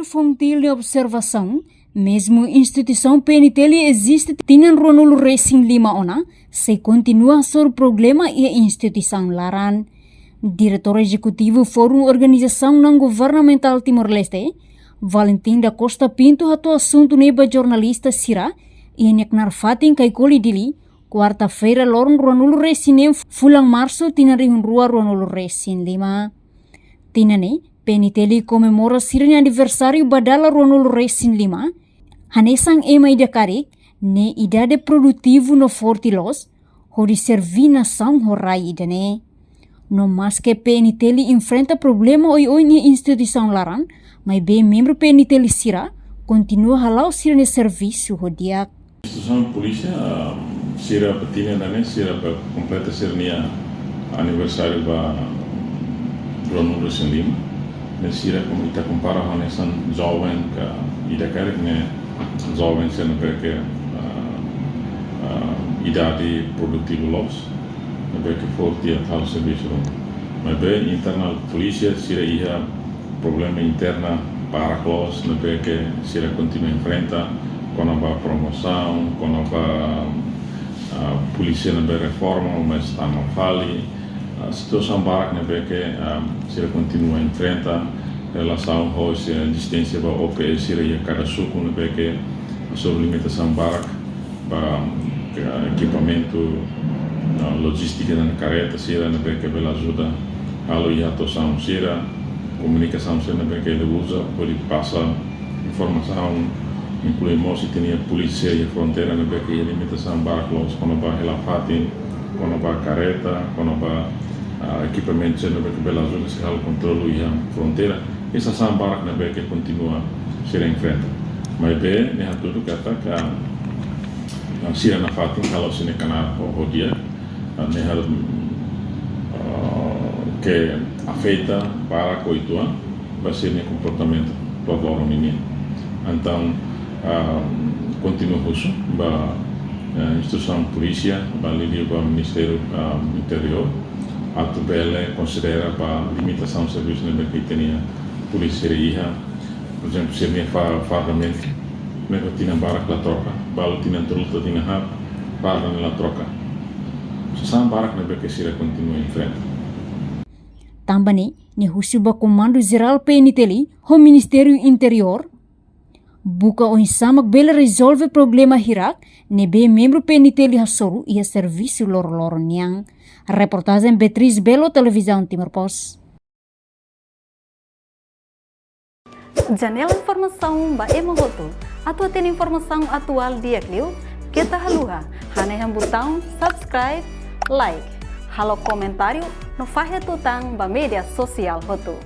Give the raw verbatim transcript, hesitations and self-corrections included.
Fontil nia observasaun, mezmu instituisaun P N T L eziste tinan ruanulu resin lima ona, sei kontinua hasoru problema iha instituisaun laran. Diretór Ezekutivu Fórum Organizasaun Não Governamentál Timor-Leste, Valentim da Costa Pinto, hato'o asuntu ne'e ba jornalista sira iha nia knaar fatin Caicoli, Dili, kuarta-feira, loron ruanulu resin neen fulan Marsu, tinan rihun rua ruanulu resin lima. Tinan ne'e, P N T L komemora sira-nia aniversáriu ba dala ruanulu resin lima, hanesan ema ida karik ne'e idade produtivu no forte loos, hodi serví nasaun ho rai ida-ne'e. No maske P N T L enfrenta problema oioin iha instituisaun laran, maibé membru P N T L sira kontinua hala'o sira-nia servisu ho di'ak. Instituisaun polísia, ah, sira ba tinan ida-ne'e, sira ba kompleta sira-nia aniversáriu ba ruanulu resin lima. Ne'e sira, komu ita kompara hanesan joven ka ida karik ne'e, joven sira ne'ebé ke, ah, ah, idade produtivu loos, ne'ebé ke forte atu halo servisu ruma. Maibé internal polísia sira iha problema interna barak loos ne'ebé ke sira kontinua enfrenta, kona-ba promosaun, kona-ba, ah, polísia ne'ebé reforma, mas tama fali, ah, situasaun barak ne'ebé ke, ah, sira kontinua enfrenta, relasaun ho sira ezisténsia ba O P S sira iha kada suku ne'ebé ke hasoru limitasaun barak ba, ah, ekipamentu, ah, lojístika no karreta sira ne'ebé ke bele ajuda halo iha atuasaun sira, komunikasaun sira ne'ebé ke bele uza hodi pasa informasaun, inklui mós ita-nia polísia iha fronteira ne'ebé ke iha limitasaun barak loos kona-ba hela fatin, kona-ba karreta, kona-ba, ah, ekipamentu sira ne'ebé ke bele ajuda sei halo kontrolu iha fronteira. Hanesan barak ne'ebé ke kontinua sira enfrenta. Maibé ne'e hatudu katak, ah, sira nafatin halo sira-nia knaar ho, ho di'ak, ah, ne'e hal, ah, ke afeta barak oituan ba sira-nia komportamentu to'o loron ninian. Entaun, ah, kontinua husu ba, eh, instituisaun polísia, ba liuliu ba Ministériu, ah, Interiór, atu bele konsidera ba limitasaun servisu ne'ebé ke ita-nia polísia sira iha, por ezemplu, sira-nia fa-, fardamentu, ne'ebé tinan barak la troka, balu tinan tolu to'o tinan haat, farda ne'e la troka. Situasaun barak ne'ebé ke sira kontinua enfrenta. Tanba ne'e, nia husu ba Komandu Jerál P N T L ho Ministériu Interiór, buka oinsá mak bele rezolve problema hirak ne'ebé membru P N T L hasoru iha servisu loroloron nian. Reportajen Beatriz Belo, Televizaun Timor Post. Janela informasaun ba ema hotu. Atu hatene informasaun atuál di'ak liu, keta haluha hanehan butaun subscribe, like, halo komentáriu no fahe tutan ba média sosiál hotu.